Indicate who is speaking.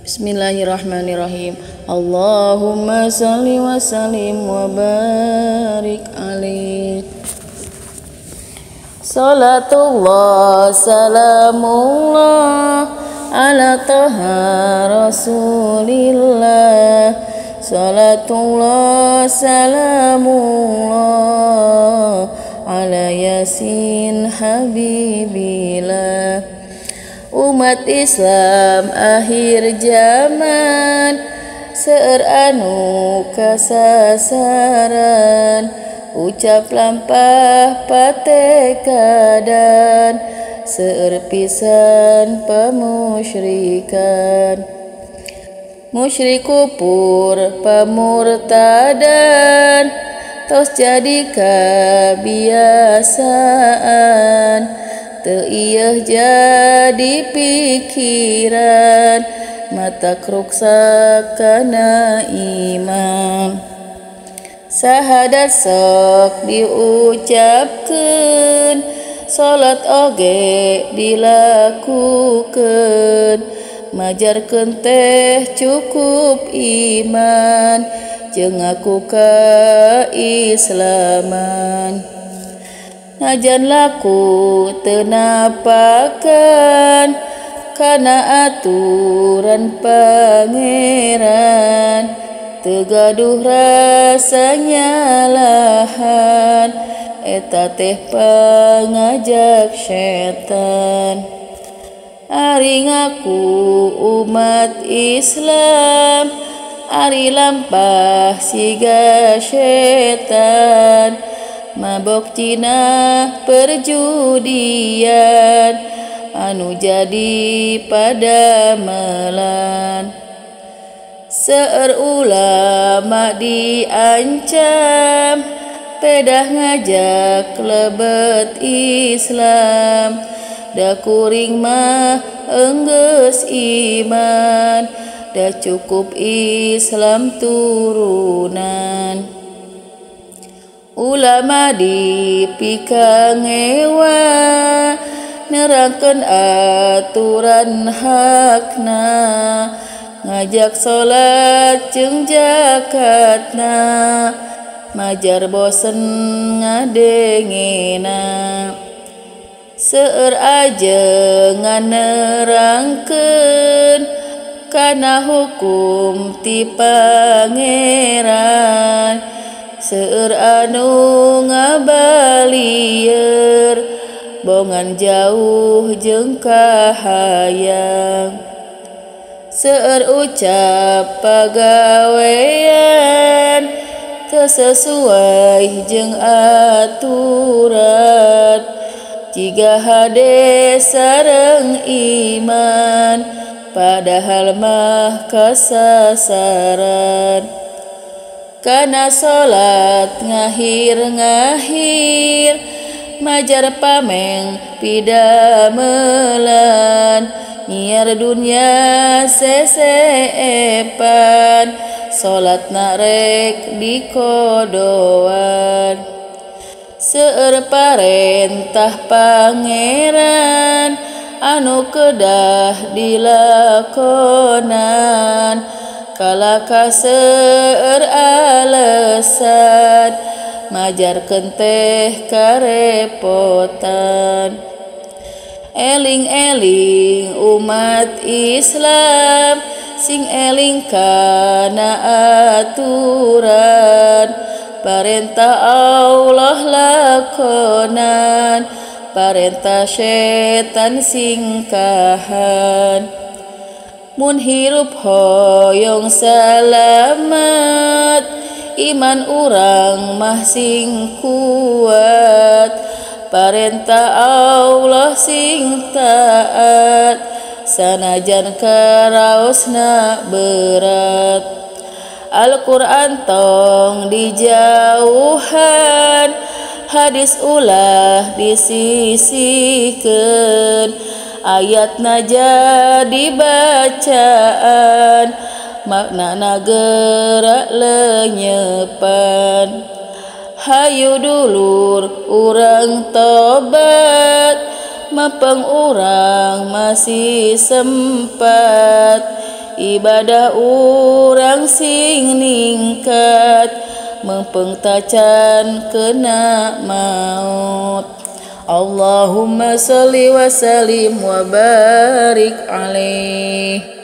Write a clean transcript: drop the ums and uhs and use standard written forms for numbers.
Speaker 1: Bismillahirrahmanirrahim. Allahumma salli wa sallim wa barik alaih. Salatullah salamullah ala taha rasulillah. Salatullah salamullah ala yasin habibillah. Umat Islam akhir zaman, seueur anu kasasaran, ucap lampah patekadan, seueur pisan pemusyrikan. Musyrik kupur pemurtadan, tos jadi kebiasaan, teu ieuh jadi pikiran, mata ruksak kana iman. Sahadat sok diucapkeun, salat oge dilakukeun, majarkeun teh cukup iman, jeung ngaku keislaman. Najan laku teu napakan kana aturan pangeran, teu gaduh rasa nyalahan, eta teh pangajak setan. Ari ngaku umat Islam, ari lampah siga setan, mabok Cina perjudian, anu jadi padamelan. Seueur ulama diancam, pedah ngajak lebet Islam, da kuring mah enggeus iman, da cukup Islam turunan. Ulama dipikangewa, nerangkeun aturan hakna, ngajak salat jeung zakatna, majar bosen ngadengena. Seueur ajengan nerangkeun kana hukum ti pangeran, seueur anu ngabalieur, bongan jauh jeung kahayang. Seueur ucap pagawean, teu sesuai jeung aturan, jiga hade sareng iman, padahal mah kasasaran. Kana salat ngahir-ngahir, majar pameng pidamelan, nyiar dunya seseepan, salatna rek dikodoan. Seueur parentah pangeran, anu kedah dilakonan, kalaka seueur alesan, majarkeun teh karepotan. Eling-eling umat Islam, sing eling kana aturan, parentah Allah lakonan, parentah setan singkahan. Mun hirup hoyong salamat, iman urang mah sing kuat, parentah Allah sing taat, sanajan karaosna berat. Al-Quran tong dijauhan, hadis ulah disisihkeun, ayatna jadi bacaan, maknana gerak lenyepan. Hayu dulur urang tobat, mapeng urang masih sempat. Ibadah urang sing ningkat mempeng tacan kena maut. Allahumma sholli wa sallim wa barik alaih.